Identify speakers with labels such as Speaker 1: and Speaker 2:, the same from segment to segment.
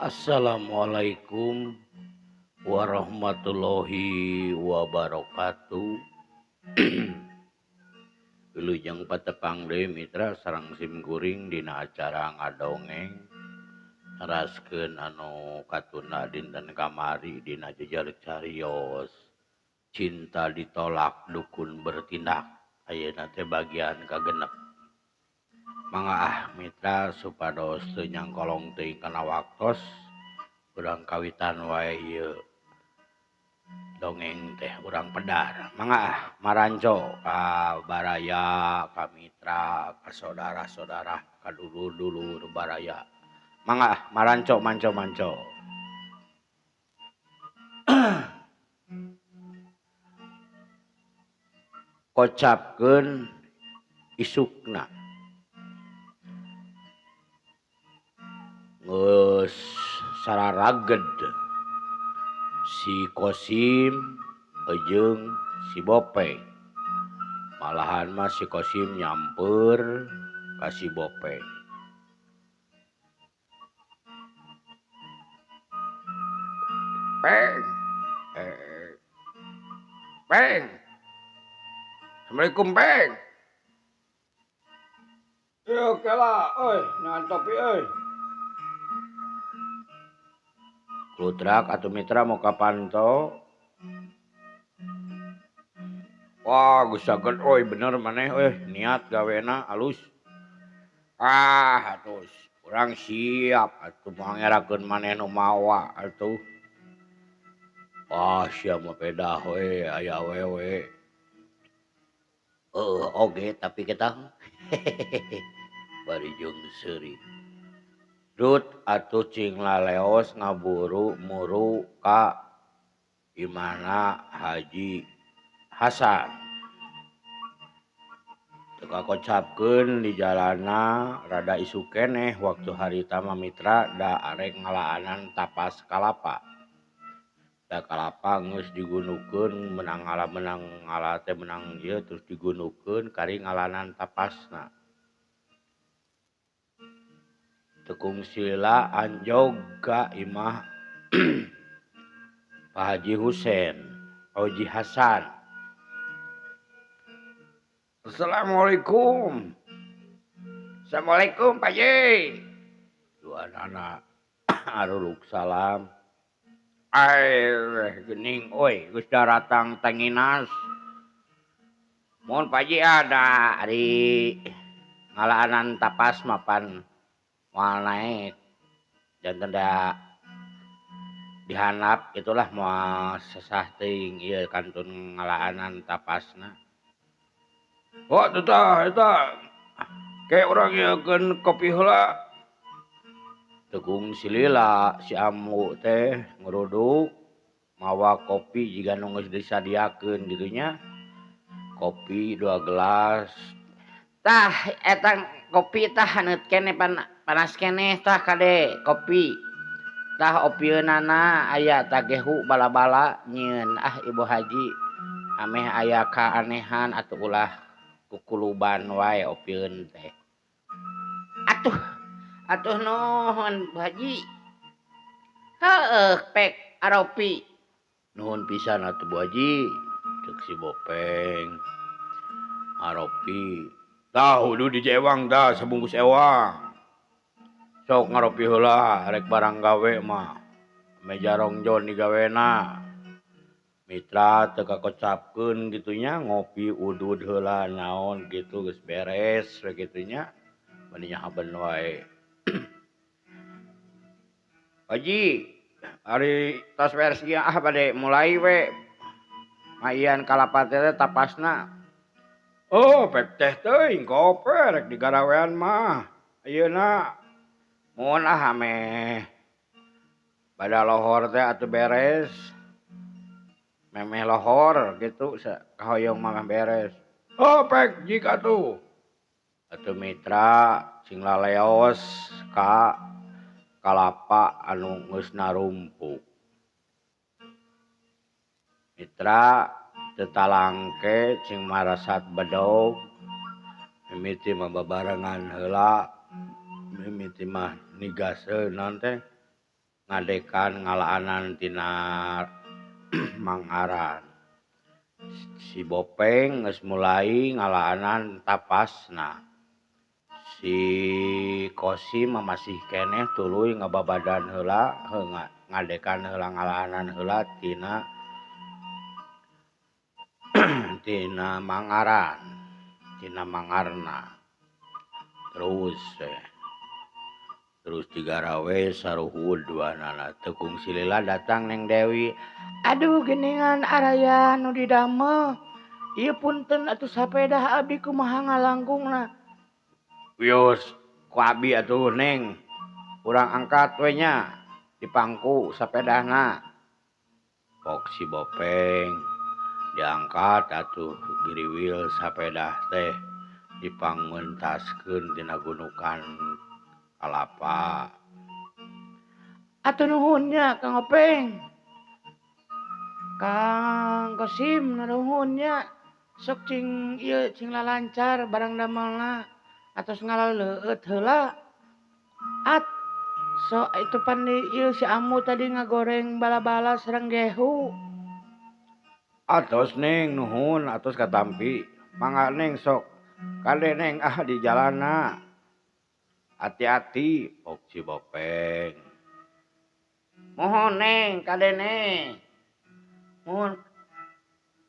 Speaker 1: Assalamualaikum warahmatullahi wabarakatuh. Wilujeng patepang deui mitra sareng sim kuring dina acara ngadongeng neraskeun anu katunda dinten kamari dina jejer carios cinta ditolak dukun bertindak. Ayeuna teh bagian kagenep. Mangga ah mitra supados teu nyangkolong teuing kana waktos urang kawitan wae ieu dongeng teh urang pedar. Mangga ah maranco ka baraya, ka mitra, ka saudara-saudara, ka dulur-dulur baraya. Mangga ah maranco manco-manco. Kocapkeun isukna. Geus sararaged si Kosim jeung si Bopeng. Malahan mah si Kosim nyamper ka si Bopeng. Peng. Peng. Assalamualaikum, Peng. Yo kela, oi, ngan topi euy. Klutrak atau mitra mau kapanto. Wah, geus saged euy bener maneh euy, niat gawena alus. Ah, atuh urang siap atuh moal ngerakeun maneh nu mawa atuh. Wah, sia mah pedah we aya awewe. Heuh oge tapi kita bari jeung seuri. Dut atuh cing laleos ngaburu muru ka imahna Haji Hasan. Teu kakocapkeun di jalanna rada isuk keneh waktu harita mah mitra da arek ngalaanan tapas kalapa. Da kalapa geus digunukeun meunang ngala meunang ngala teh meunang ieu terus digunukeun kari ngalanan tapasna. Tekung sila anjog ka imah Pak Haji Husen, Haji Hasan. Assalamualaikum. Assalamualaikum Pak Haji. Dua anak aruluk salam. Air gening oi geus daratang tanginas. Mohon Pak Haji ada ari ngalaanan tapas mapan moal naik janten da dihandap itulah moal sesah teuing ieu kantun ngalaanan tapasna. Oh teu tah eta ke urang ieukeun kopi heula. Tegung silila si ambu teh ngeruduk mawa kopi jiga nu geus disadiakeun kitu nya. Kopi 2 gelas.
Speaker 2: Tah eta kopi tah haneut keneh panas keneh tah kade kopi. Tah opieunana aya tagehu bala-bala nyieun ah Ibu Haji ameh aya kaanehan atuh ulah kukuluban wae opieun teh. Atuh atuh nuhun Bu Haji. Heueuh pek aropi.
Speaker 1: Nuhun pisan atuh Bu Haji ceuk si Bopeng. Aropi tah uduh di ewang tah sabungkus ewang. Sok ngaropi heula rek barang gawe mah. Meja rongjon digawena. Mitra teu kakocapkeun kitu nya ngopi udud heula naon kitu geus beres we kitu nya. Bari nyahabeun wae. Haji, ari tos beres ieu ah bade mulai we. Maian kalapa teh tapasna. Oh, pek teh teuing kope rek digarawean mah. Ayeuna mun ah ameh bada lohor teh atuh beres. Memeh lohor kitu kahoyong mah beres. Oh, pek jik atuh. Atuh mitra cing laleos ka kalapa anu geus narumpuk. Mitra teu talangke cing marasat bedog mimiti mah babarengan heula mimiti mah nigaseun naon teh Ngadekan ngalaanan tina mangaran. Si Bopeng geus mulai ngalaanan tapasna. Si Kosim masih keneh tuluy ngababadan heula ngadekan heula ngalaanan heula tina tina mangaran, tina mangarna. Terus terus digarawe saruhud duanana teu kungsi lila datang Neng Dewi. Aduh geuningan araya nu didamel. Ieu punten atuh sapedah abdi kumaha ngalangkungna. Wios ku abi atuh Neng. Urang angkat we nya di pangku sapedahna. Pok si Bopeng diangkat atuh giriwil sapedah teh dipangmentaskeun dina gunukan kalapa. Atuh nuhun nya Kang Openg. Kang Kosim nuhun nya. Sok cing ieu cing lalancar barang damelna atos ngalaleueut heula. At so itu pan ieu si Amu tadi ngagoreng bala-bala sareng gehu. Atos Neng nuhun atos katampi. Mangga Neng sok kade Neng ah di jalana. Hati-hati pok si Bopeng. Mohon Neng kade Neng. Mohon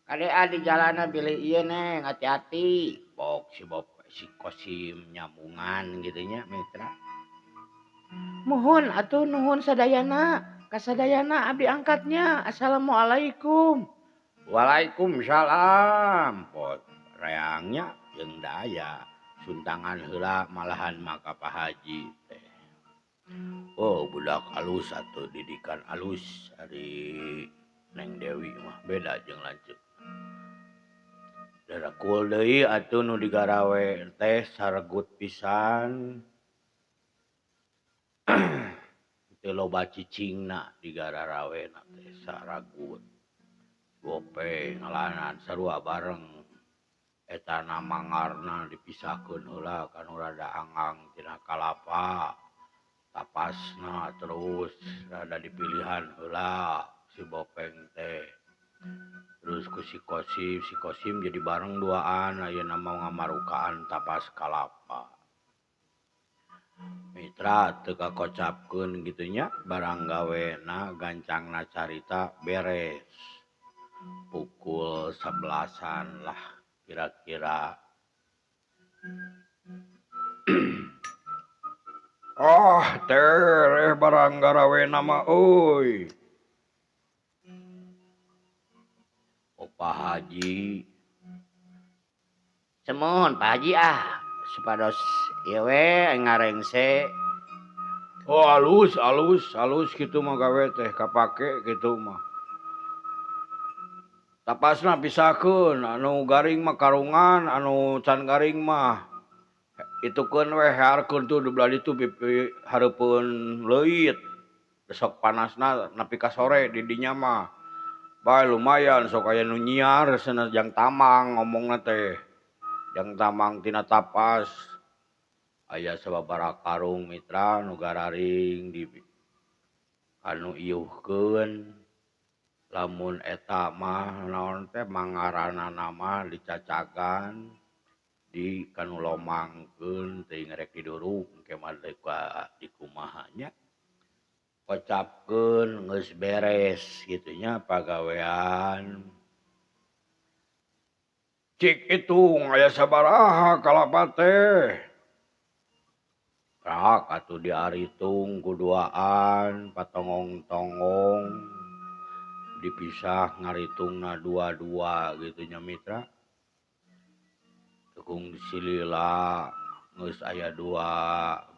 Speaker 1: kade ah di jalana bilih ieu Neng hati-hati. Pok si Bopeng si Kosim nyambungan gitu nya mitra. Mohon atuh nuhun sadayana. Kasadayana abdi angkatnya. Assalamualaikum. Waalaikumsalam. Pot reangnya jeung daya. Suntangan heula malahan maka Pak Haji teh. Oh budak alus atuh didikan alus ari Neng Dewi mah beda jeung lanceuk. Darakul deui atuh nu digarawe teh saregut pisan. Teu loba cicingna digararawena teh saragut. Gope ngalanan sarua bareng. Etana mangarna dipisahkeun heula kanu rada anggang tina kalapa. Tapasna terus rada dipilihan heula si Bopeng teh. Terus ku si Kosim jadi bareng duaan ayeuna mau ngamarukaan tapas kalapa. Mitra teu kakocapkeun kitu nya barang gawena gancangna carita beres. Pukul 11-an lah kira-kira. Ah, tereh barang garawe nama euy. Oh, Pak Haji. Semohon Pak Haji ah supados ieu we ngarengse. Oh, alus alus alus kitu mah gawe teh kapake kitu mah. Tapasna pisahkeun anu garing mah karungan, anu can garing mah itukeun we hearkeun tuh di belah ditu pipi hareupeun leuit. Besok panasna nepi ka sore di dinya mah. Bae lumayan sok aya nu nyiar cenah jang tamang ngomongna teh. Jang tamang tina tapas. Aya sababaraha karung mitra nu gararing di anu iuhkeun. Lamun eta mah naon teh mangaranana mah dicacagan di kanu lomangkeun teuing rek diduruk engke mah dikumaha nya. Kocapkeun geus beres kitu nya pagawean. Cik hitung aya sabaraha kalapa teh. Rak atuh diaritung ku duaan patongong-tongong. Dipisah ngaritungna dua-dua gitu nya mitra. Tekung silila geus aya dua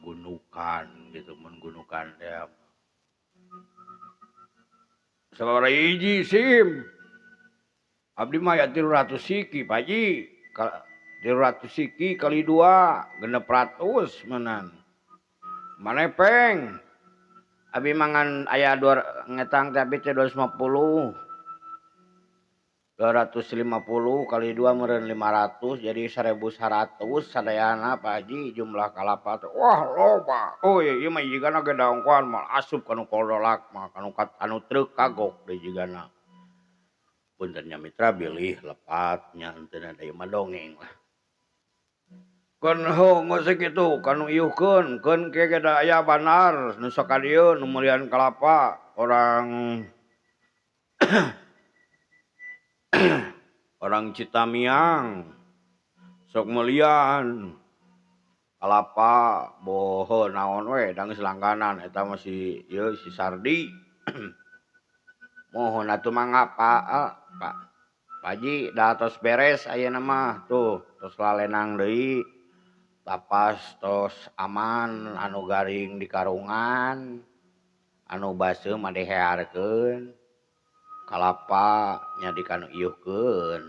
Speaker 1: gunukan gitu mun gunukan teh. Sabaraha hiji sim. Abdi mah aya 300 siki Pak Haji. 300 siki kali 2 600 meunang. Maneh peng. Abi mangan aya dua ngetang teh abi teh 250. 250 kali 2 meureun 500 jadi 1100 sadayana Pak Haji jumlah kalapa teh. Wah loba. Euy ieu mah jigana ge daongkoan moal asup kanu kodolak mah kanu anu truk kagok deui jigana. Punten nya mitra bilih lepat nya henteu da ieu mah dongeng lah. Keun heuh geus sakitu kanu iuhkeun keun ke ge da aya bandar nu sok ka dieu nu meulian kalapa orang orang Citamiang sok meulian kalapa boh naon we da geus langganan eta mah si ieu si Sardi. Mohon atuh mangga Pak Pak Haji da tos beres ayeuna mah tuh tos lalenang deui tapas tos aman anu garing di karungan anu baseuh mah dihearkeun kalapa nya dikanu iuhkeun.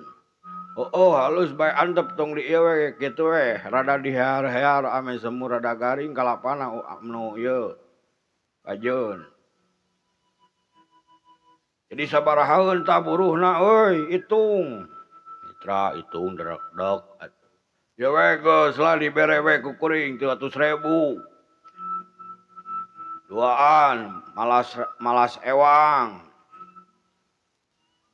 Speaker 1: Oh halus bae antep tong di ieu we kitu we rada dihear-hear ame semu rada garing kalapana nu ieu kajeun. Jadi sabarahaeun tah buruhna euy hitung. Mitra hitung drekdek atuh. Ya we geus lah dibere we ku kuring 300.000. Duaan malas ewang.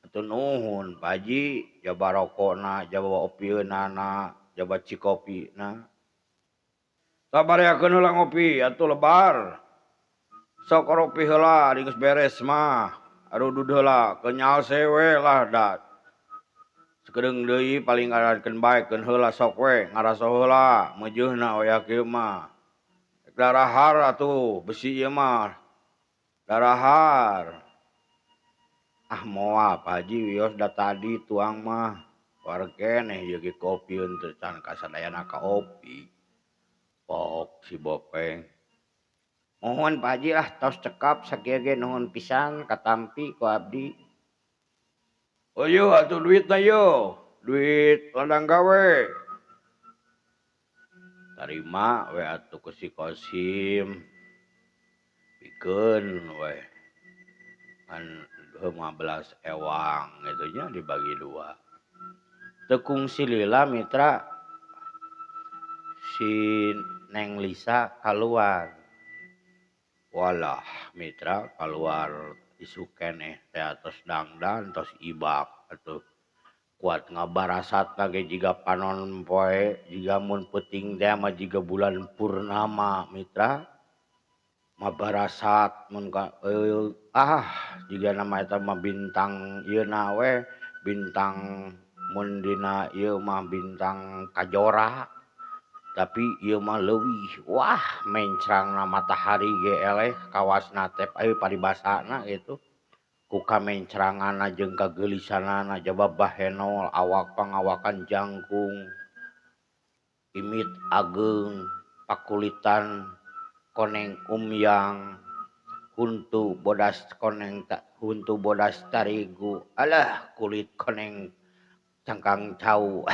Speaker 1: Atuh nuhun Pak Haji jaba rokona jaba opieunana jaba cikopina. Sabareakeun heula ngopi atuh lebar. Sok ropi heula geus beres mah. Arudud heula kenyal sewe lah da. Sakedeung deui paling ngarankeun bae keun heula sok we ngaraso heula meujeuhna oya kieu mah. Darahar atuh besi ieu mah. Darahar. Ah moal Pak Haji wios da tadi tuang mah. War keneh ieu ge kopieun teh can kasadayana ka opi. Pok si Bopeng.
Speaker 2: Mohon Pak Haji lah tos cekap sakieu ge nuhun pisan katampi ku abdi.
Speaker 1: Oh ieu atuh duitna ieu, duit ladang gawe. Tarima we atuh ku si Kosim. Pikeun we. Kan 15 ewang gitu nya dibagi dua.
Speaker 2: Teu kungsi lila mitra si Neng Lisa kaluar.
Speaker 1: Walah mitra kaluar isuk keneh teh tos dangdan tos ibak atuh. Kuat ngabarasat ge jiga panon poe jiga mun peuting teh mah jiga bulan purnama mitra. Mabarasat mun ka jiga nama eta mah bintang ieu na we bintang mun dina ieu mah bintang kajora. Tapi ieu mah leuwih wah mencrangna matahari ge eleh kawasna teh aya paribasana gitu. Ku kamencranganna jeung kageulisanana jaba bahenol awak pangawakan jangkung. Imit ageung pakulitan koneng umyang huntu bodas koneng huntu bodas tarigu alah kulit koneng cangkang cau.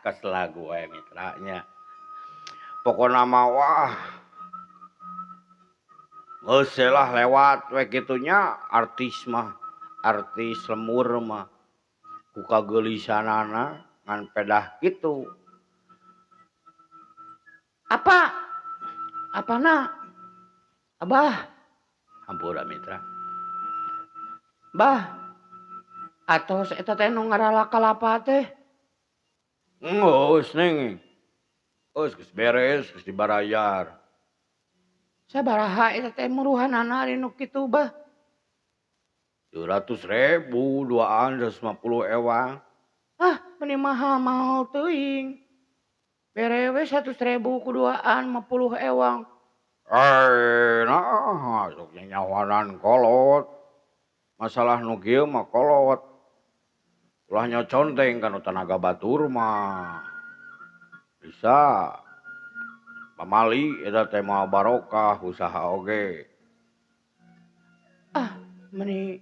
Speaker 1: Kas lagu we mitranya. Pokona mah wah geus lah lewat we kitunya artis mah artis lemur mah ku kageulisanana ngan pedah kitu.
Speaker 2: Apa? Apana? Abah.
Speaker 1: Hampura mitra.
Speaker 2: Bah. Atos eta teh nu ngarala kalapa teh.
Speaker 1: Geus Neng. Geus geus beres geus dibarayar.
Speaker 2: Sabaraha eta teh muruhanana ari nu kitu bah?
Speaker 1: 200.000 duaan 150 ewang.
Speaker 2: Ah, meni mahal-mahal teuing. Bere we 100.000 ku duaan 50 ewang.
Speaker 1: Nah, sok nyawanan kolot. Masalah nu kieu mah kolot. Ulah nyoconteng kanu tanaga batur mah. Bisa pamali eta teh mah barokah usaha oge.
Speaker 2: Ah, meni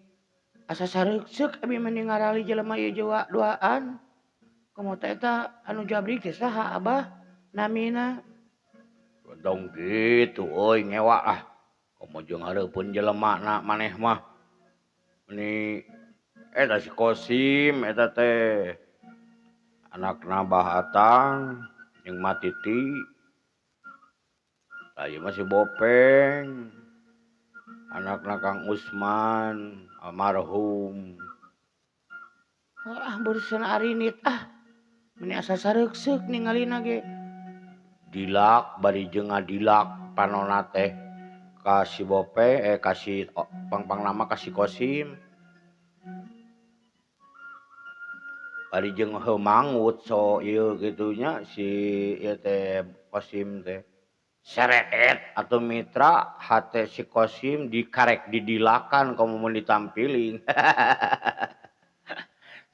Speaker 2: asa sareuksek abi meni ngarali jelema ieu jawa duaan. Komo teh eta anu jabrik teh saha abah namina?
Speaker 1: Dong kitu euy ngewa ah. Komo jeung hareupeun jelema na maneh mah. Meni Eta si Kosim eta teh anakna Bah Atang jeung Matiti. Tah ieu mah si Bopeng anakna Kang Usman almarhum.
Speaker 2: Ah beureun arinit ah meni asa sareukseuk ningalina ge.
Speaker 1: Dilak bari jeung ngadilak panona teh ka si Bopeng ka si pangpang nama ka si Kosim. Bari jeung heuh mangut so ieu kitu nya si ieu teh Kosim teh. Sereet atuh mitra hate si Kosim dikarek didilakan komo mun ditampiling.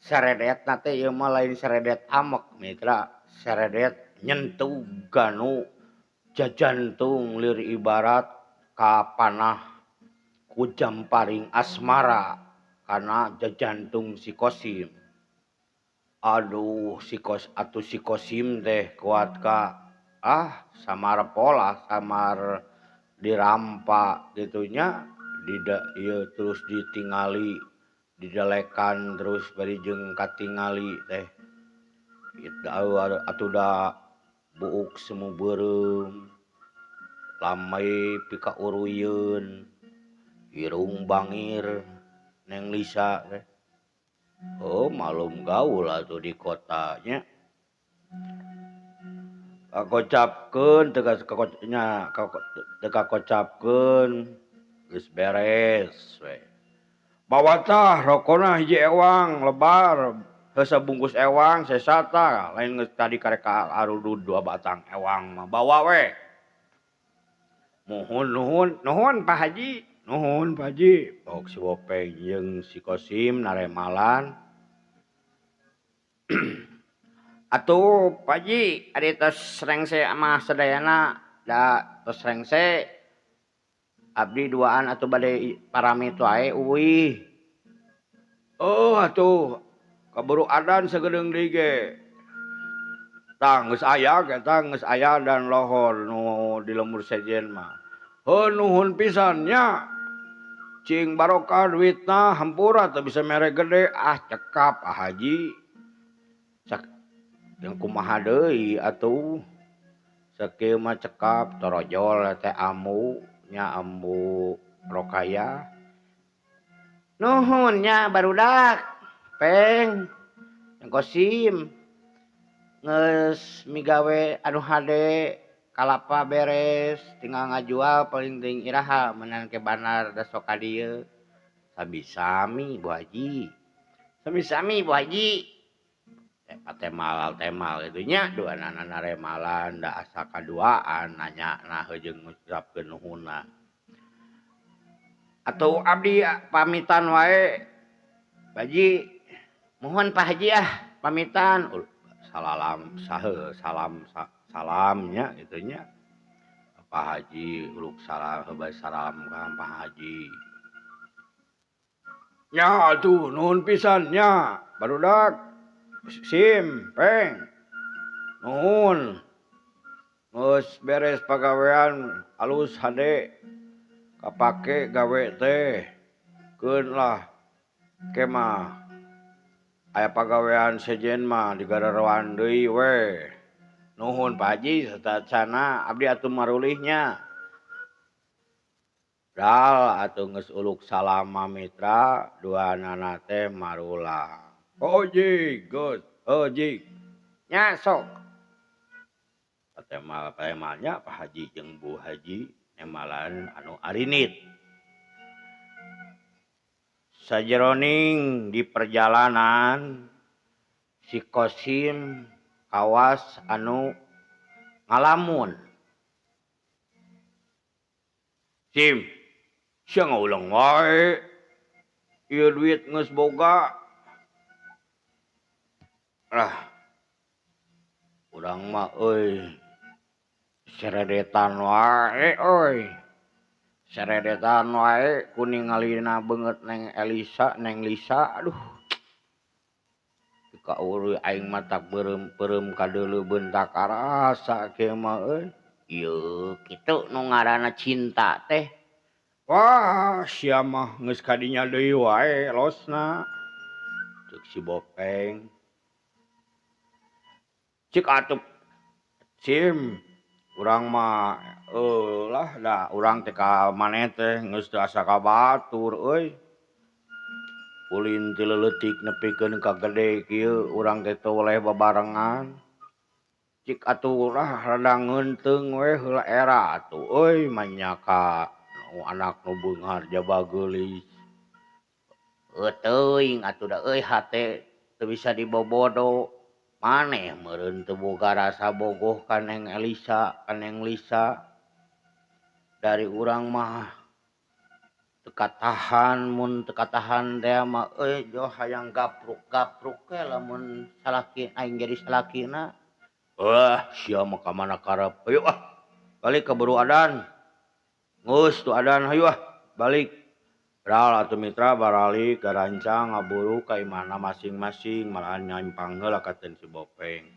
Speaker 1: Seredetna teh ieu mah lain seredet amek mitra, seredet nyentuh ganu jajantung lir ibarat ka panah ku jamparing asmara kana jajantung si Kosim. Aduh si Kos atuh si Kosim teh kuat ka ah samar pola samar dirampa gitunya tidak ieu terus ditingali didelekan terus bari jeung katingali teh atuh da buuk semu beureum lamai pika uruyeun irung bangir Neng Lisa teh. Oh malum gaul atuh di kotanya. Kakocapkeun teu nya teu kakocapkeun geus beres we. Bawa tah rokona hiji ewang lebar heuh sabungkus ewang sesa tah lain geus tadi karek ka arudud 2 batang ewang mah bawa we. Nuhun nuhun nuhun Pak Haji, nuhun Pak Haji. Bok si Bopeng jeung si Kosim naremalan. Atuh Pak Haji ari tos rengse mah sadayana da tos rengse abdi duaan atuh bade paramit wae euih. Oh atuh kaburu adan sagedeung deui ge. Tah geus aya eta geus aya dan lohor nu di lembur sejen mah. Heuh nuhun pisan nya. Cing barokah duitna hampura teu bisa mere gede ah cekap ah Haji. Sak jeung kumaha deui atuh. Sakieu mah cekap torojol teh ambu nya ambu Rokaya.
Speaker 2: Nuhun nya barudak. Peng jeung Kosim geus migawe anu hade kalapa beres tinggal ngajual paling teuing iraha meunang ke bandar da sok ka dieu.
Speaker 1: Sami-sami Bu Haji.
Speaker 2: Sami-sami Bu Haji.
Speaker 1: Temal-temal kitu nya duanana naremalan da asa kaduaan nanya nah jeung ngucapkeun nuhunna.
Speaker 2: Atuh abdi pamitan wae Pak Haji. Mohon Pak Haji ah pamitan.
Speaker 1: Salam sahe salam salamnya kitu nya. Pak Haji uluk salam heuh salam ka Pak Haji. Nya atuh nuhun pisan nya barudak. Sim Peng nuhun geus beres pagawean alus hade kapake gawe teh keun lah ke mah aya pagawean sejen mah digararoan deui we.
Speaker 2: Nuhun Pak Haji satacana abdi atuh marulih nya.
Speaker 1: Dal atuh geus uluk salama mitra duanana teh marulah. Oh jig, geus, oh jig.
Speaker 2: Nya sok.
Speaker 1: Patemal patemalnya Pak Haji jeung Bu Haji nemalan anu arinit.
Speaker 2: Sajeroning di perjalanan si Kosim kawas anu ngalamun.
Speaker 1: Sim, sia ngaulang wae. Ieu duit geus boga. Lah, urang mah euy seredetan wae euy. Seredetan wae ku ningalina beungeut Neng Elisa, Neng Lisa aduh. Ka eueuh aing mah tak beureum-peureum kadeuleu beuntak karasa kieu mah euy.
Speaker 2: Ieu kitu nu ngaranna cinta teh.
Speaker 1: Wah, sia mah geus ka dinya deui wae losna. Cek si Bopeng. Cik atuh Sim, urang mah lah da urang teh ka maneh teh geus teu asa ka batur euy. Ulin ti leutik nepikeun ka gede kieu urang teh teu weleh babarengan. Cik atuh lah rada ngeunteung we heula era atuh euy manya ka nu anak nu beunghar jaba geulis.
Speaker 2: Teuing atuh da euy hate teu bisa dibobodo. Maneh meureun teu boga rasa bogoh ka Neng Elisa, ka Neng Lisa. Dari urang mah teu katahan mun teu katahan teh mah euy joh hayang gapruk-gapruk we lamun salaki aing jadi salakina.
Speaker 1: Wah, sia mah ka mana karep. Hayu ah, balik ka buru adan. Geus tu adan hayu ah, balik. Ral atuh mitra baralik garancang ngaburu ka imahna masing-masing malahan nyampang heula kateun si Bopeng.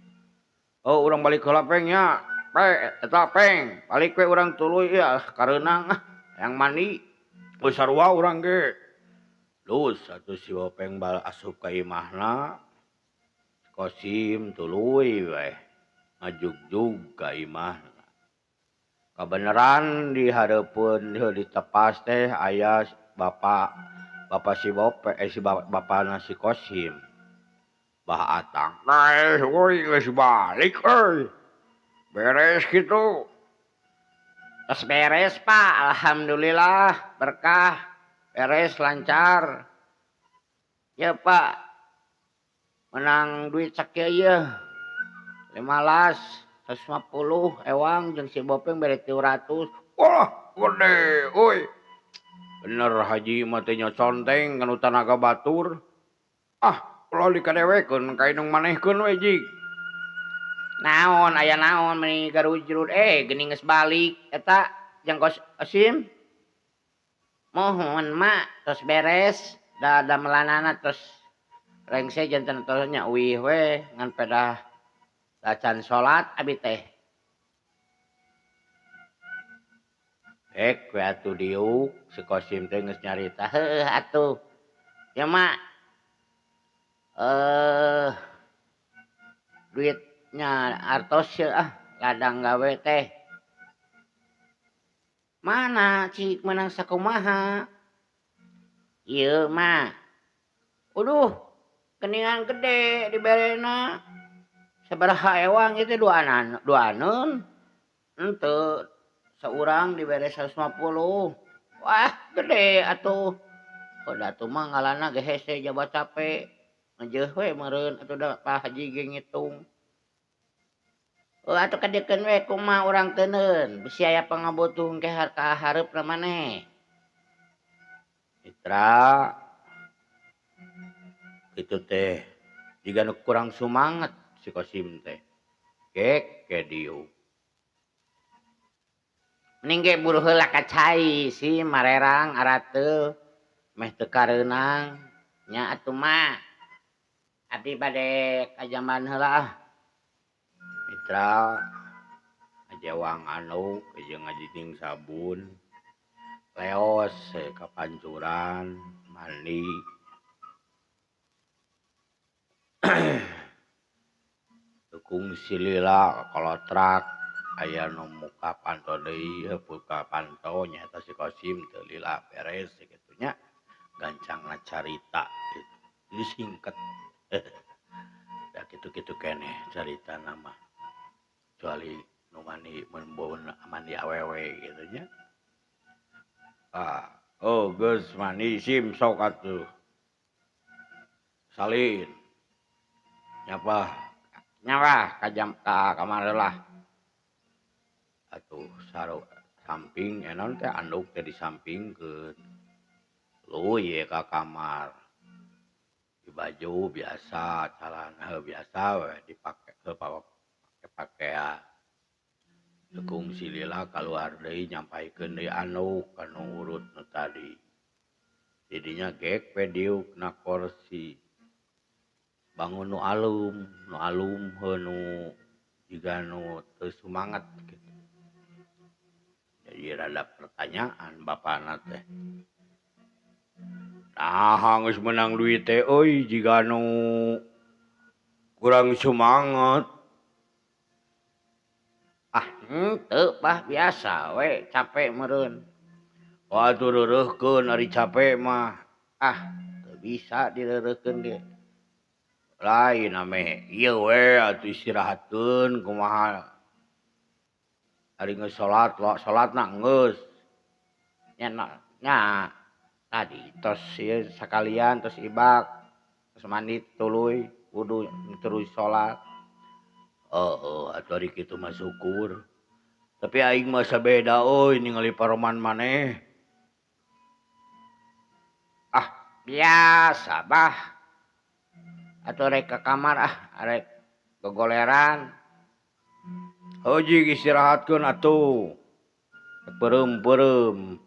Speaker 1: Oh urang balik heula Peng nya. Pe eta Peng, balik we urang tuluy ieu kareunang ah hayang mandi. Geus sarua urang ge. Lus atuh si Bopeng bal asup ka imahna. Kosim tuluy we ngajugjug ka imahna. Kabeneran di hareupeun ditepas teh aya bapak si Bopeng si bapana si Kosim. Bah Atang, "Nah, euy geus balik euy. Beres kitu."
Speaker 2: Tos beres, Pak. Alhamdulillah berkah, beres lancar. Ya, Pak. Menang duit sakieu ieu. 15, 150 ewang jeung si Bopeng bere 300.
Speaker 1: Wah, gede euy. Bener haji mah teh nya conteng kanu tanaga batur. Ah, ulah dikadewekeun ka indung manehkeun we jig.
Speaker 2: Naon aya naon meuni garujrud geuning geus balik eta jeung Kosim. Mohon mak tos beres da damelanana tos rengse janten tos nya uih we ngan pedah acan salat abi teh.
Speaker 1: Ek we atuh diuk si Kosim teh geus nyarita
Speaker 2: heueuh atuh. Ya mak duitnya artos ye ah ladang gawe teh. Mana cik menang sakumaha? Ieu mah. Uduh, geningan gede diberena. Sabaraha ewang ieu teh duaneun. Henteu saurang dibere 150. Wah, gede atuh. Udah atuh mah ngalana ge hese jaba cape. Ngejeuh we meureun atuh da Pak Haji ge ngitung. Atuh kadiekeun we kumaha urang teuneun, bisi aya pangabutuh engke ka hareupna maneh.
Speaker 1: Mitra kitu teh jiga nu kurang sumanget si Kosim teh. Gek ke dieu.
Speaker 2: Mending ge buru heula ka cai si marerang arateul meh teu kareunang nya atuh mah. Abdi bade ka jamban heula ah.
Speaker 1: Mitra ngajewang anduk jeung ngajiding sabun. Leos ka pancuran mandi. Kungsi lila kolotrak aya nu muka panto deui buka panto nyaeta si Kosim teu lila beres kitu nya gancangna carita kitu jadi singkat. Da kitu-kitu keneh caritana mah kecuali nu mandi mun mandi awewe kitu nya. Ah, oh geus mandi sim sok atuh. Salin. Nyapa?
Speaker 2: Nyawa ka jam ka kamar lah.
Speaker 1: Atuh saru samping enon teh anduk teh disampingkeun. Luy ka kamar. Di baju biasa, calana biasa we dipake pakaian. Kungsi lila kaluar deui nyampaikeun deui anduk kanu urut nu tadi. Jadinya gek we diuk na kursi. Bangun nu alum heuh nu jiga nu teu sumanget kitu. Jadi rada pertanyaan bapana teh. Naha geus meunang duit teh euy jiga nu kurang semangat. Ah henteu bah biasa we capek meureun. Atuh reureuhkeun ari capek mah. Ah teu bisa direureuhkeun ge. Lain ameh ieu we atuh istirahatkeun kumaha. Ari geus salat, salatna geus. Nya nya tadi tos ieu sakalian tos ibak tos mandi tuluy wudu terus salat. Heeh atuh ari kitu mah syukur. Tapi aing mah sabeda euy ningali paroman maneh. Ah biasa bah. Atuh rek ka kamar ah arek gogoleran. Heuh jig istirahatkeun atuh. Peureum-peureum.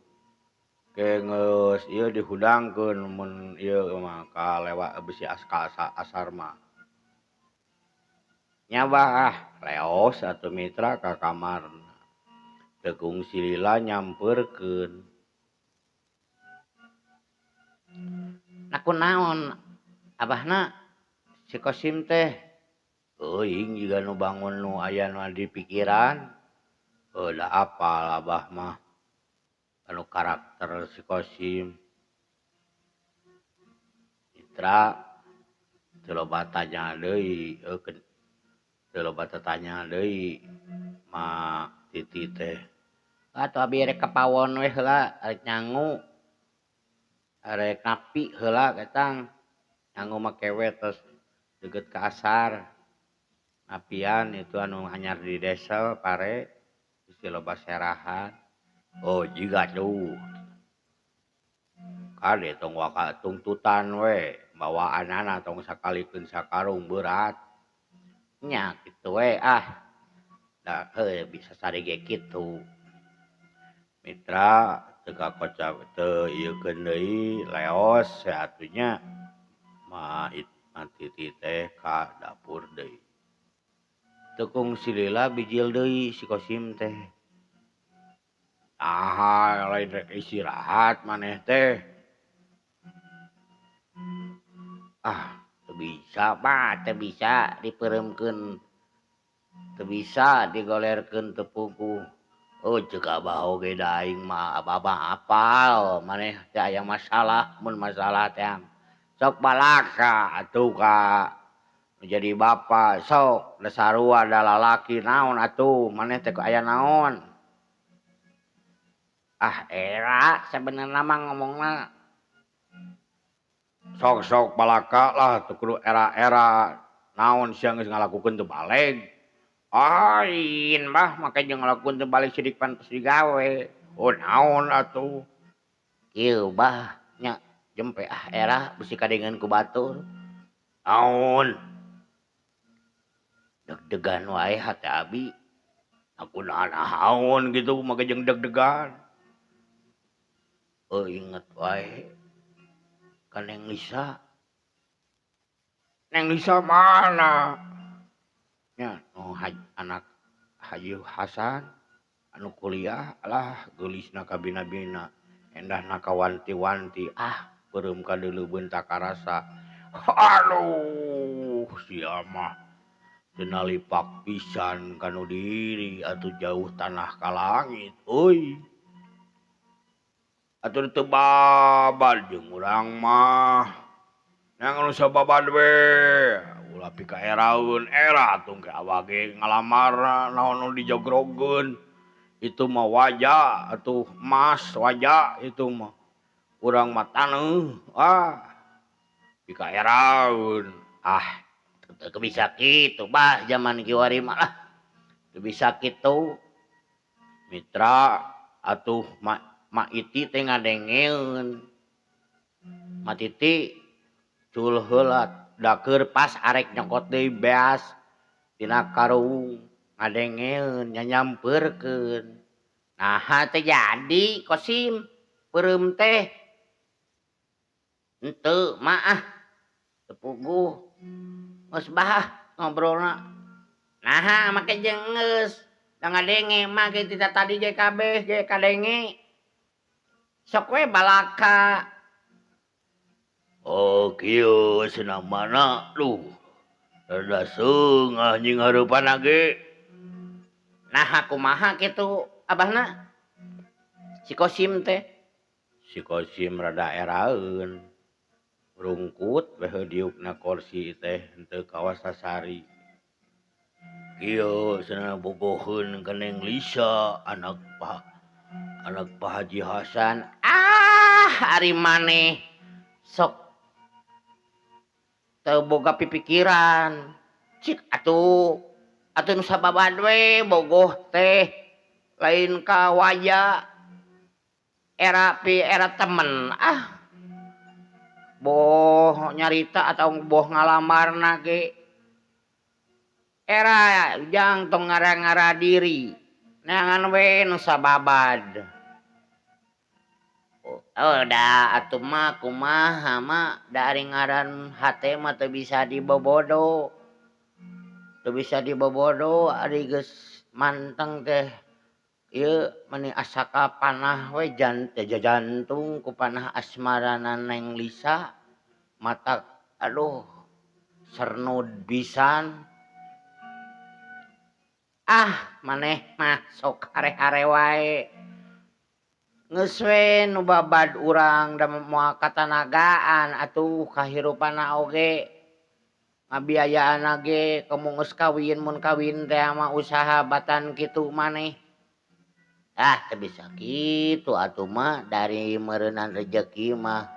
Speaker 1: Ke geus ieu dihudangkeun mun ieu mah kalewat bisi asar mah. Nya bah ah leos atuh mitra ka kamarna. Teu kungsi lila nyampeurkeun. Nah kunaon abahna si Kosim teh? Euing jiga nu bangun nu aya nu di pikiran. Heuh da apal abah mah. Anu karakter si Kosim. Mitra teu loba tanya deui, teu loba tatanya deui ma Titi teh. Atuh abi rek ka pawon we heula arek nyangu. Arek napi heula ketang. Nyangu make we tos deukeut ka asar. Napian itu anu anyar di desa pare bisi loba serahan. Oh jiga tuh. Kade tong waka tungtutan we bawaanana tong sakalikeun sakarung berat. Nya kitu we ah. Da heuh bisa sare ge kitu. Mitra teu kakocap teu ieukeun deui leos atuh nya ma Titi teh ka dapur deui. Teu kungsi lila bijil deui si Kosim teh. Aha lain rek istirahat maneh teh. Ah teu bisa bah teu bisa dipeureumkeun. Teu bisa digolerkeun teu puguh. Oh ceuk abah oge da aing mah abah apal maneh teh aya masalah mun masalah teh sok balaka atuh ka jadi bapa sok da sarua da lalaki naon atuh maneh teh aya naon. Ah era sebenarnya mah ngomongna sok-sok balaka lah teu kudu era-era naon sia geus ngalakukeun teu baleg. Ain bah make jeung ngalakukeun teu baleg sidik pan tos digawe. Oh naon atuh. Kieu bah nya jempe ah era bisi kadengeun ku batur. Naon. Deg-degan wae hate abi. Aku naon gitu make jeung deg-degan. Oh inget wae ka Neng Lisa. Neng Lisa mana? Nya nu anak Haji Hasan anu kuliah lah geulisna kabina-bina endahna kawanti-wanti ah peureum ka deuleubeun takarasa. Aduh sia mah teu nalipak pisan kanu diri atuh jauh tanah ka langit euy. Atuh teu babad jeung urang mah. Yang anu sababad we ulah pikaeraeun era atuh ke awak ge ngalamar naon nu dijogrogeun. Itu mah wajah atuh emas wajah itu mah. Urang mah taneuh ah pikaeraeun. Ah teu bisa kitu bah zaman kiwari mah lah. Teu bisa kitu. Mitra atuh ma Iti teh ngadengeun. Ma Titi cul heula dakeur pas arek nyokot deui beas tina karung ngadengeun nyanyampeurkeun. Naha teh jadi Kosim peureum teh. Henteu mah ah teu puguh. Geus bah ngobrolna. Naha make jeung geus da ngadenge mah ge ti tadi ge kabeh ge kadenge. Sok we balaka. Oh kieu cenah mana duh rada seungah nying hareupan ge.
Speaker 2: Naha kumaha kitu abahna? Si Kosim teh.
Speaker 1: Si Kosim rada eraeun. Rungkut we diukna kursi teh henteu kawas sasari. Kieu cenah bogoheun ka Neng Lisa anak Pak Haji Hasan.
Speaker 2: Ah ari maneh sok teu boga pipikiran. Cik atuh atuh nu sababad we bogoh teh lain ka waja era pi era temen ah. Boh nyarita atau boh ngalamarna ge. Era jang tong ngara-ngara diri. Neangan we nu sababad. Oh da atuh mah kumaha mah da ari ngaran hate mah teu bisa dibobodo. Teu bisa dibobodo ari geus manteng teh ieu meni asa ka panah we jantung ku panah asmarana Neng Lisa. Matak aduh sernud pisan. Ah maneh mah sok hare-hare wae. Geus we nu babad urang da moal katanagaan atuh kahirupanna oge. Ngabiayaanna ge komo geus kawin mun kawin teh mah usaha batan kitu maneh. Ah teu bisa kitu atuh mah dari meureunan rejeki mah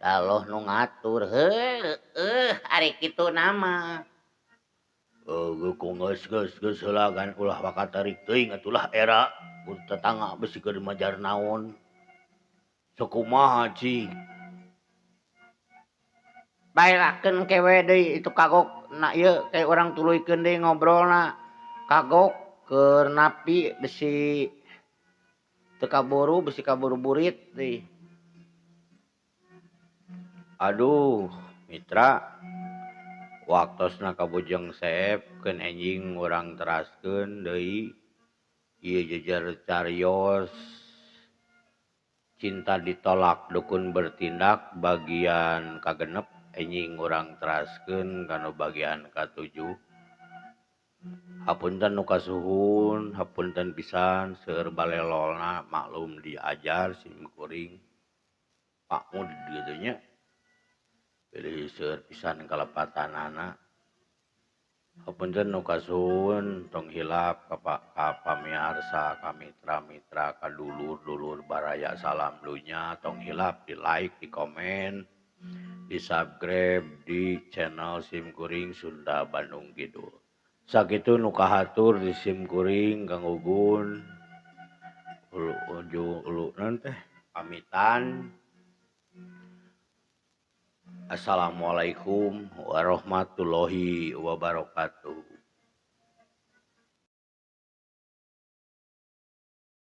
Speaker 2: Allah nu ngatur. Heueuh ari kitu nama.
Speaker 1: Geus geus geus heula gan ulah wakatarik teuing atulah era ku tetangga bisi keur majar naon. Sakumaha cik.
Speaker 2: Baelakeun kewe deui itu kagok na ieu ke urang tuluykeun deui ngobrolna. Kagok keur napi bisi teu kaburu bisi kaburu burit deui.
Speaker 1: Aduh mitra waktosna ka Bujeng Seep keun enjing urang teraskeun deui ieu jejer carios cinta ditolak dukun bertindak bagian kagenep enjing urang teraskeun kana bagian katujuh. Hapunten nu kasuhun, hapunten pisan seueur balelolna maklum diajar sim kuring Pak Mud kitu nya. Pilih seueur pisan kalepatanana. Hapunten nu kasuhun tong hilap ka pamiarsa ka mitra-mitra ka dulur-dulur baraya salam dunya tong hilap di like, di komen, di subscribe di channel sim kuring Sunda Bandung Kidul. Sakitu nu kahatur di sim kuring Kang Ugun. Ulu ujung ulu naon teh pamitan. Assalamualaikum warahmatullahi wabarakatuh.